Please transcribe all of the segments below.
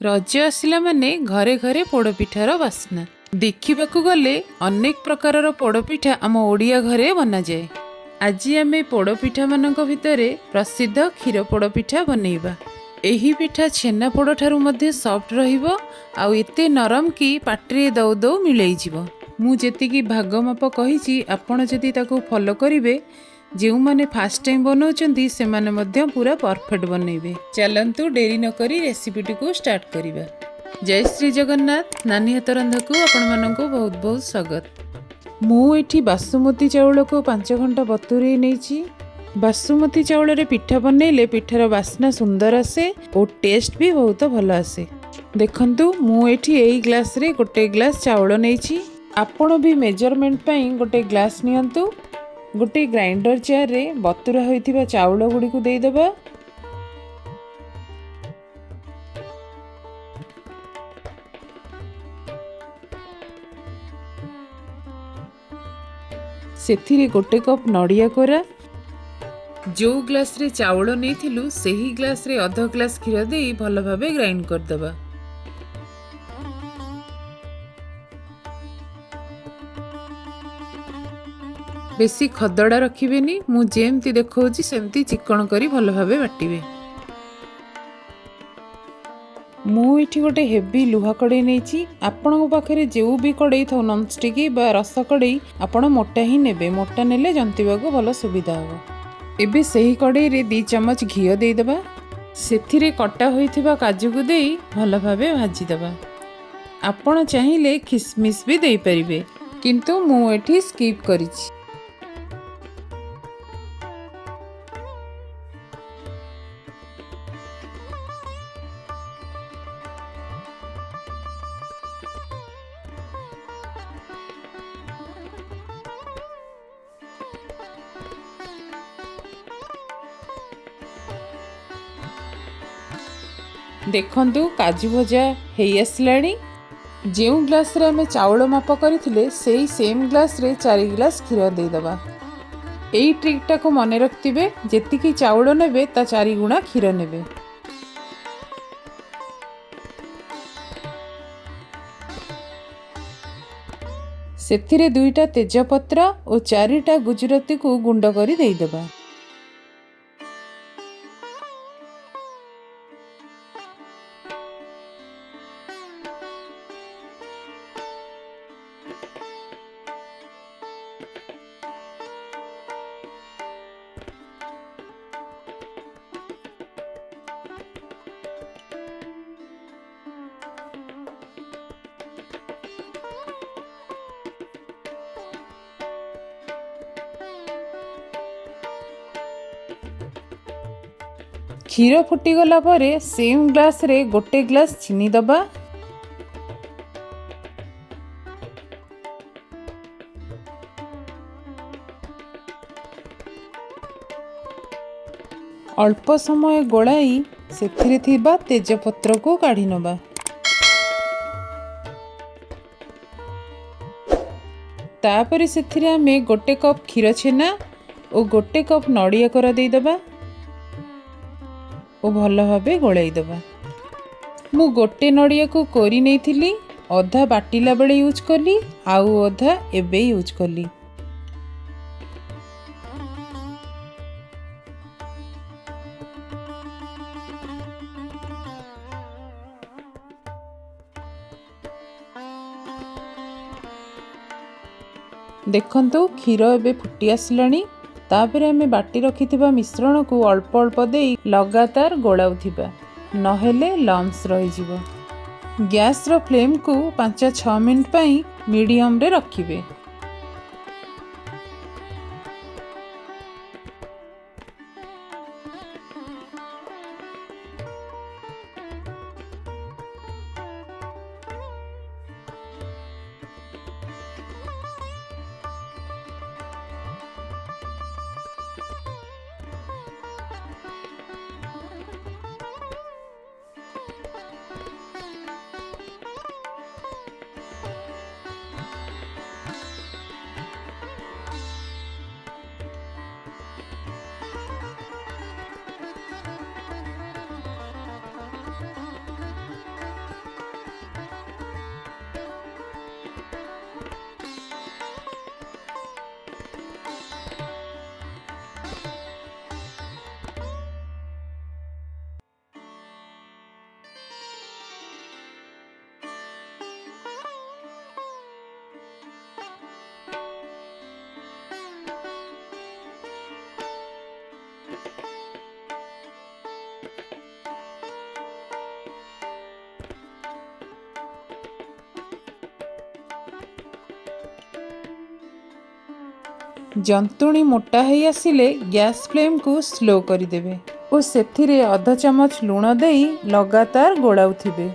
ରଜ ଆସିଲା ମାନେ ଘରେ ଘରେ ପୋଡ଼ପିଠାର ବାସ୍ନା। ଦେଖିବାକୁ ଗଲେ ଅନେକ ପ୍ରକାରର ପୋଡ଼ପିଠା ଆମ ଓଡ଼ିଆ ଘରେ ବନାଯାଏ। ଆଜି ଆମେ ପୋଡ଼ପିଠାମାନଙ୍କ ଭିତରେ ପ୍ରସିଦ୍ଧ କ୍ଷୀର ପୋଡ଼ପିଠା ବନେଇବା। ଏହି ପିଠା ଛେନାପୋଡ଼ ଠାରୁ ମଧ୍ୟ ସଫ୍ଟ ରହିବ ଆଉ ଏତେ ନରମ କି ପାଟିରେ ଦଉ ଦଉ ମିଳେଇଯିବ। ମୁଁ ଯେତିକି ଭାଗ ମାପ କହିଛି, ଆପଣ ଯଦି ତାକୁ ଫଲୋ କରିବେ, ଯେଉଁମାନେ ଫାଷ୍ଟ ଟାଇମ୍ ବନାଉଛନ୍ତି ସେମାନେ ମଧ୍ୟ ପୁରା ପରଫେକ୍ଟ ବନେଇବେ। ଚାଲନ୍ତୁ, ଡେରି ନକରି ରେସିପିଟିକୁ ଷ୍ଟାର୍ଟ କରିବା। ଜୟ ଶ୍ରୀ ଜଗନ୍ନାଥ। ନାନୀ ହାତ ରନ୍ଧାକୁ ଆପଣମାନଙ୍କୁ ବହୁତ ବହୁତ ସ୍ୱାଗତ। ମୁଁ ଏଠି ବାସୁମତୀ ଚାଉଳକୁ 5 ଘଣ୍ଟା ବତୁରେଇ ନେଇଛି। ବାସୁମତୀ ଚାଉଳରେ ପିଠା ବନେଇଲେ ପିଠାର ବାସ୍ନା ସୁନ୍ଦର ଆସେ ଓ ଟେଷ୍ଟ ବି ବହୁତ ଭଲ ଆସେ। ଦେଖନ୍ତୁ, ମୁଁ ଏଠି ଏଇ ଗ୍ଲାସରେ ଗୋଟେ ଗ୍ଲାସ୍ ଚାଉଳ ନେଇଛି। ଆପଣ ବି ମେଜରମେଣ୍ଟ ପାଇଁ ଗୋଟେ ଗ୍ଲାସ୍ ନିଅନ୍ତୁ। ଗୋଟେ ଗ୍ରାଇଣ୍ଡର ଜାରରେ ବତୁରା ହୋଇଥିବା ଚାଉଳ ଗୁଡ଼ିକୁ ଦେଇଦେବା। ସେଥିରେ ଗୋଟେ କପ୍ ନଡ଼ିଆ କୋରା। ଯେଉଁ ଗ୍ଲାସରେ ଚାଉଳ ନେଇଥିଲୁ, ସେହି ଗ୍ଲାସରେ ଅଧ ଗ୍ଲାସ କ୍ଷୀର ଦେଇ ଭଲ ଭାବେ ଗ୍ରାଇଣ୍ଡ କରିଦେବା। ବେଶୀ ଖଦଡ଼ା ରଖିବେନି। ମୁଁ ଯେମିତି ଦେଖାଉଛି ସେମିତି ଚିକଣ କରି ଭଲ ଭାବେ ବାଟିବେ। ମୁଁ ଏଠି ଗୋଟେ ହେଭି ଲୁହା କଡ଼େଇ ନେଇଛି। ଆପଣଙ୍କ ପାଖରେ ଯେଉଁ ବି କଡ଼େଇ ଥାଉ, ନନଷ୍ଟିକ୍ ବା ରସ କଡ଼େଇ, ଆପଣ ମୋଟା ହିଁ ନେବେ। ମୋଟା ନେଲେ ଜନ୍ତିବାକୁ ଭଲ ସୁବିଧା ହେବ। ଏବେ ସେହି କଡ଼େଇରେ 2 ଚାମଚ ଘିଅ ଦେଇଦେବା। ସେଥିରେ କଟା ହୋଇଥିବା କାଜୁକୁ ଦେଇ ଭଲ ଭାବେ ଭାଜିଦେବା। ଆପଣ ଚାହିଁଲେ ଖିସମିସ୍ ବି ଦେଇପାରିବେ, କିନ୍ତୁ ମୁଁ ଏଠି ସ୍କିପ୍ କରିଛି। ଦେଖନ୍ତୁ, କାଜୁ ଭଜା ହେଇ ଆସିଲାଣି। ଯେଉଁ ଗ୍ଲାସରେ ଆମେ ଚାଉଳ ମାପ କରିଥିଲେ, ସେଇ ସେମ୍ ଗ୍ଲାସରେ 4 ଗ୍ଲାସ କ୍ଷୀର ଦେଇଦେବା। ଏଇ ଟ୍ରିକ୍ଟାକୁ ମନେ ରଖିଥିବେ, ଯେତିକି ଚାଉଳ ନେବେ ତା ଚାରିଗୁଣା କ୍ଷୀର ନେବେ। ସେଥିରେ ଦୁଇଟା ତେଜପତ୍ର ଓ ଚାରିଟା ଗୁଜୁରାତିକୁ ଗୁଣ୍ଡ କରି ଦେଇଦେବା। କ୍ଷୀର ଫୁଟିଗଲା ପରେ ସେମ୍ ଗ୍ଲାସରେ ଗୋଟେ ଗ୍ଲାସ୍ ଚିନି ଦେବା। ଅଳ୍ପ ସମୟ ଗୋଳାଇ ସେଥିରେ ଥିବା ତେଜପତ୍ରକୁ କାଢ଼ି ନେବା। ତାପରେ ସେଥିରେ ଆମେ ଗୋଟେ କପ୍ କ୍ଷୀର ଛେନା ଓ ଗୋଟେ କପ୍ ନଡ଼ିଆ କୋରା ଦେଇଦେବା ଓ ଭଲ ଭାବେ ଗୋଳାଇ ଦେବା। ମୁଁ ଗୋଟେ ନଡ଼ିଆକୁ କୋରି ନେଇଥିଲି। ଅଧା ବାଟିଲା ବେଳେ ୟୁଜ୍ କଲି, ଆଉ ଅଧା ଏବେ ୟୁଜ୍ କଲି। ଦେଖନ୍ତୁ, କ୍ଷୀର ଏବେ ଫୁଟି ଆସିଲାଣି। ତାପରେ ଆମେ ବାଟି ରଖିଥିବା ମିଶ୍ରଣକୁ ଅଳ୍ପ ଅଳ୍ପ ଦେଇ ଲଗାତାର ଗୋଳାଉଥିବା, ନହେଲେ ଲମ୍ସ ରହିଯିବ। ଗ୍ୟାସ୍ର ଫ୍ଲେମ୍କୁ 5-6 ମିନିଟ୍ ପାଇଁ ମିଡ଼ିୟମରେ ରଖିବେ। ଜନ୍ତୁଣି ମୋଟା ହେଇ ଆସିଲେ ଗ୍ୟାସ୍ ଫ୍ଲେମ୍କୁ ସ୍ଲୋ କରିଦେବେ ଓ ସେଥିରେ ଅଧ ଚାମଚ ଲୁଣ ଦେଇ ଲଗାତାର ଗୋଳାଉଥିବେ।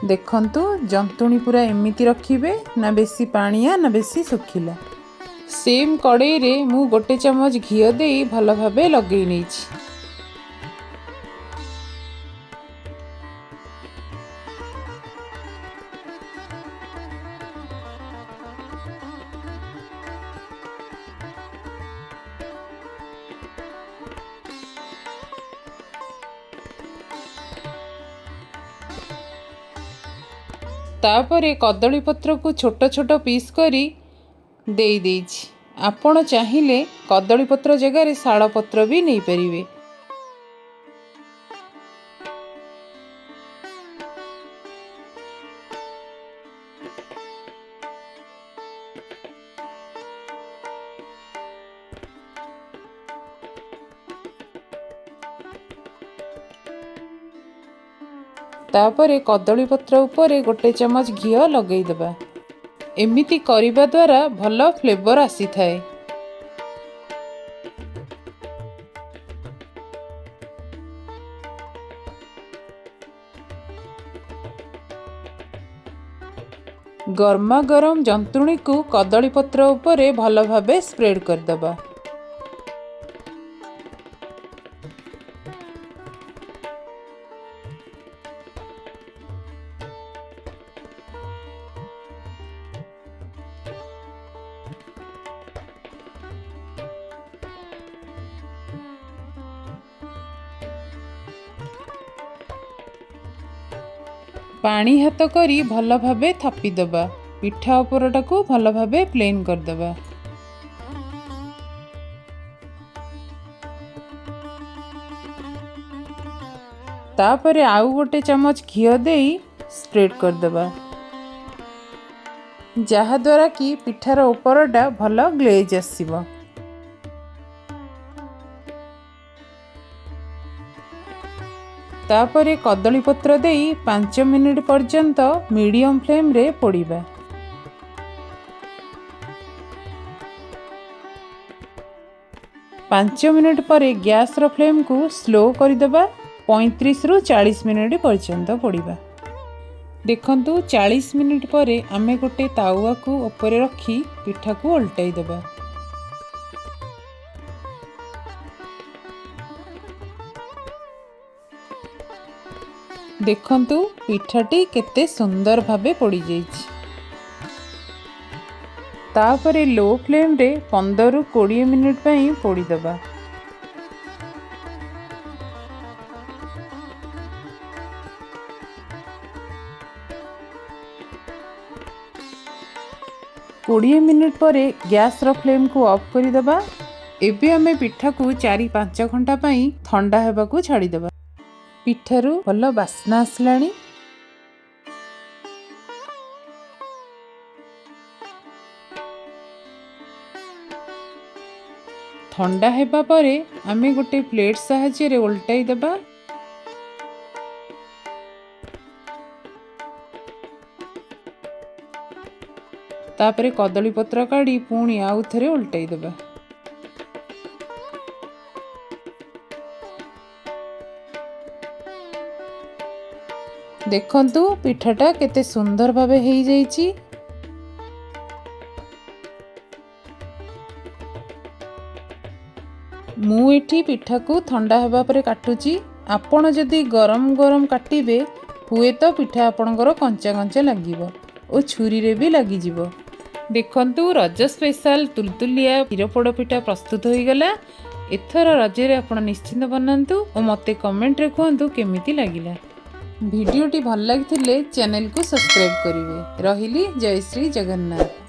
ଦେଖନ୍ତୁ, ଜନ୍ତୁଣି ପୁରା ଏମିତି ରଖିବେ, ନା ବେଶୀ ପାଣିଆ ନା ବେଶୀ ଶୁଖିଲା। ସେମ୍ କଡ଼େଇରେ ମୁଁ 1 ଚାମଚ ଘିଅ ଦେଇ ଭଲ ଭାବେ ଲଗେଇ ନେଇଛି। ତାପରେ କଦଳୀ ପତ୍ରକୁ ଛୋଟ ଛୋଟ ପିସ୍ କରି ଦେଇ ଦେଇଛି। ଆପଣ ଚାହିଁଲେ କଦଳୀ ପତ୍ର ଜାଗାରେ ଶାଳ ପତ୍ର ବି ନେଇପାରିବେ। ତାପରେ କଦଳୀ ପତ୍ର ଉପରେ 1 ଚାମଚ ଘିଅ ଲଗେଇଦେବା। ଏମିତି କରିବା ଦ୍ୱାରା ଭଲ ଫ୍ଲେଭର ଆସିଥାଏ। ଗରମା ଗରମ ଜନ୍ତୁଣିକୁ କଦଳୀ ପତ୍ର ଉପରେ ଭଲ ଭାବେ ସ୍ପ୍ରେଡ୍ କରିଦେବା। ପାଣି ହାତ କରି ଭଲ ଭାବେ ଥାପିଦେବା। ପିଠା ଉପରଟାକୁ ଭଲ ଭାବେ ପ୍ଲେନ୍ କରିଦେବା। ତାପରେ ଆଉ 1 ଚାମଚ ଘିଅ ଦେଇ ସ୍ପ୍ରେଡ୍ କରିଦେବା, ଯାହାଦ୍ୱାରା କି ପିଠାର ଉପରଟା ଭଲ ଗ୍ଲେଜ୍ ଆସିବ। ତାପରେ କଦଳୀ ପତ୍ର ଦେଇ 5 ମିନିଟ୍ ପର୍ଯ୍ୟନ୍ତ ମିଡ଼ିୟମ୍ ଫ୍ଲେମ୍ରେ ପୋଡ଼ିବା। 5 ମିନିଟ୍ ପରେ ଗ୍ୟାସ୍ର ଫ୍ଲେମ୍କୁ ସ୍ଲୋ କରିଦେବା। 35ରୁ 40 ମିନିଟ୍ ପର୍ଯ୍ୟନ୍ତ ପୋଡ଼ିବା। ଦେଖନ୍ତୁ, 40 ମିନିଟ୍ ପରେ ଆମେ ଗୋଟେ ତାୱାକୁ ଉପରେ ରଖି ପିଠାକୁ ଓଲଟାଇ ଦେବା। ଦେଖନ୍ତୁ, ପିଠାଟି କେତେ ସୁନ୍ଦର ଭାବେ ପୋଡ଼ିଯାଇଛି। ତାପରେ ଲୋ ଫ୍ଲେମ୍ରେ 15ରୁ 20 ମିନିଟ୍ ପାଇଁ ପୋଡ଼ିଦେବା। 20 ମିନିଟ୍ ପରେ ଗ୍ୟାସ୍ର ଫ୍ଲେମ୍କୁ ଅଫ୍ କରିଦେବା। ଏବେ ଆମେ ପିଠାକୁ 4-5 ଘଣ୍ଟା ପାଇଁ ଥଣ୍ଡା ହେବାକୁ ଛାଡ଼ିଦେବା। ପିଠାରୁ ଭଲ ବାସ୍ନା ଆସିଲାଣି। ଥଣ୍ଡା ହେବା ପରେ ଆମେ ଗୋଟେ ପ୍ଲେଟ୍ ସାହାଯ୍ୟରେ ଓଲଟାଇ ଦେବା। ତାପରେ କଦଳୀ ପତ୍ର କାଢ଼ି ପୁଣି ଆଉ ଥରେ ଓଲଟାଇ ଦେବା। ଦେଖନ୍ତୁ, ପିଠାଟା କେତେ ସୁନ୍ଦର ଭାବେ ହେଇଯାଇଛି। ମୁଁ ଏଠି ପିଠାକୁ ଥଣ୍ଡା ହେବା ପରେ କାଟୁଛି। ଆପଣ ଯଦି ଗରମ ଗରମ କାଟିବେ, ହୁଏତ ପିଠା ଆପଣଙ୍କର କଞ୍ଚା କଞ୍ଚା ଲାଗିବ ଓ ଛୁରୀରେ ବି ଲାଗିଯିବ। ଦେଖନ୍ତୁ, ରଜ ସ୍ପେଶାଲ ତୁଲତୁଲିଆ କ୍ଷୀର ପୋଡ଼ ପିଠା ପ୍ରସ୍ତୁତ ହୋଇଗଲା। ଏଥର ରଜରେ ଆପଣ ନିଶ୍ଚିନ୍ତ ବନାନ୍ତୁ ଓ ମୋତେ କମେଣ୍ଟରେ କୁହନ୍ତୁ କେମିତି ଲାଗିଲା। ଭିଡ଼ିଓଟି ଭଲ ଲାଗିଥିଲେ ଚ୍ୟାନେଲକୁ ସବସ୍କ୍ରାଇବ୍ କରିବେ। ରହିଲି, ଜୟ ଶ୍ରୀ ଜଗନ୍ନାଥ।